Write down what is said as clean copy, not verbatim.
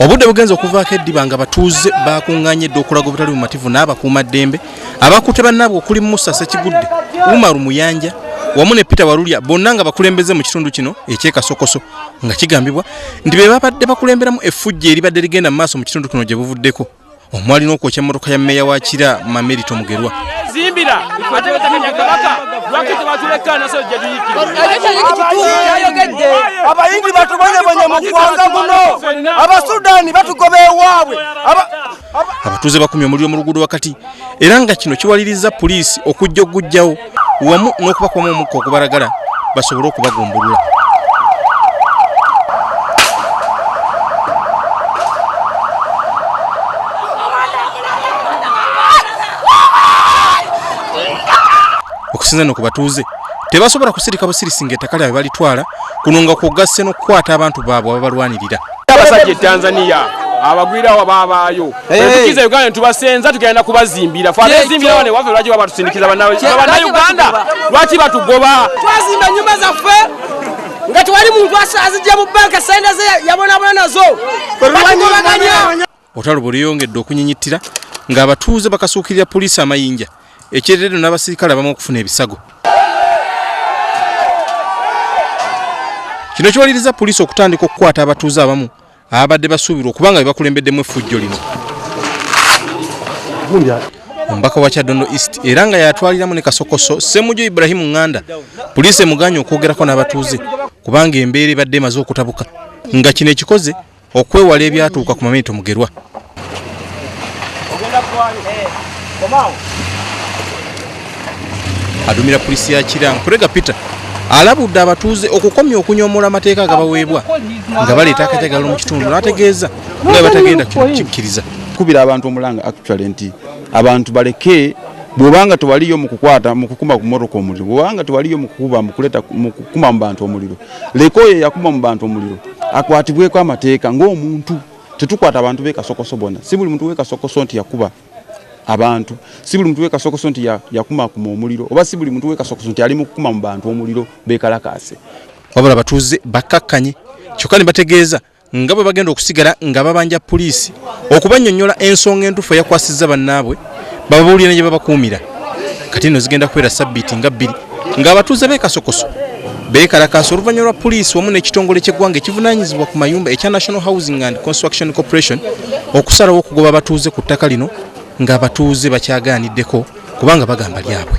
Obudde bugenze okuvaako eddiba nga batuuze bakuŋŋaanye dda okulaga obutali bumativu n'abakuumaddembe abakutte bannaabwe okuli Musa Ssekigudde, Umaru Muyanja wamu ne Peter Walulya, bonna nga bakulembeze mu kitundu kino eky'e Kasokoso, nga kigambibwa nti be babadde bakulemberamu effujjo eribadde ligenda mu maaso mu kitundu kino gye buvuddeko, omwali n'okwokya emmotoka ya mmeeya wa Kira, Mamerito Mugerwa. Zimbira ate betakanya Kabaka, lwaki tebatuleka naso gye tuyikira? Abayindi batubonyebonye mu ggwanga muno, Abasudaani batugoba ewaabwe. Abatuuze bakumye omuliro mu luguudo wakati, era nga kino kiwaliriza puliisi okujja okugujjawo wamu n'okubakubamu omukka ogubalagala basobole okubagumbulula. Okusinza no ku batuuze, tebasobola kusirika busirisi ng'ettaka lyabwe balitwala kuno, nga kwogasse n'okukwata abantu baabwe ababalwanirira. Abasajja e Tanzania abagwirawo babaayo, tukiza Uganda netubasenza, tugenda kubazimbira. Fe abezimbira wano ewaffe, lwaki babatusindikiza Bannayuganda? Lwaki batugoba? Twazimba ennyumba zaffe nga tewali muntu azijja mu banka, sente ze yabonabona nazo, batugobaganya. Olutalo bwe lweyongedde okunyinyitira, ng'abatuuze bakasuukirira puliisi amayinja, ekireetedde n'abasirikale abamu okufuna ebisago. Kino kiwaliriza puliisi okutandika okukwata abatuuze abamu ababadde basuubirwa okuba nga be bakulembeddemu effujjo lino. Omubaka wa Kyadondo East era nga yatwaliramu ne Kasokoso, Ssemujo Ibrahimu Ŋŋanda, puliisi emuganye okwogerako n'abatuuze kubanga embeera ebadde emaze okutabuka, nga kino ekikoze okwewala ebyatuuka ku Mamerito Mugerwa. Adumira puliisi ya Kira, Nkurega Peter, alabudde abatuuze okukomya okunyoomola amateeka agabaweebwa nga baleeta akajagalalo mu kitundu, n'ategeeza nga bwe batagenda kino kukikkiriza. Kubira abantu omulanga actually nti abantu baleke, bwobanga tewaliyo mu kukwata mu kukuma ku motoka omuliro, bwobanga tewaliyo mu kukuba mu kuleta mu kukuma mu bantu omuliro, leka oyo eyakuma mu bantu omuliro akwatibweko amateeka ng'omuntu. Tetukwata abantu b'e Kasokoso bonna. Si buli muntu w'e Kasokoso nti yakuba abantu, si buli muntu w'e Kasokoso nti yakumakuma omuliro, oba si buli muntu w'e Kasokoso nti ali mu kukuma mu bantu omuliro bekalakase. Wabula abatuuze bakkakkanye, kyokka ne bategeeza nga bwe bagenda okusigala nga babanja puliisi okubannyonnyola ensonga entuufu eyakwasizza bannaabwe, bababuulire ne gye babakuumira. Kati nno zigenda kubeera sabbiiti nga 2 ng'abatuuze b'e Kasokoso beekalakaasa oluvannyuma lwa puliisi wamu n'ekitongole ky'eggwanga ekivunaanyizibwa ku mayumba ekya National Housing and Construction Corporation okusalawo okugoba abatuuze ku ttaka lino, ng'abatuuze bakyagaaniddeko kubanga bagamba lyabwe.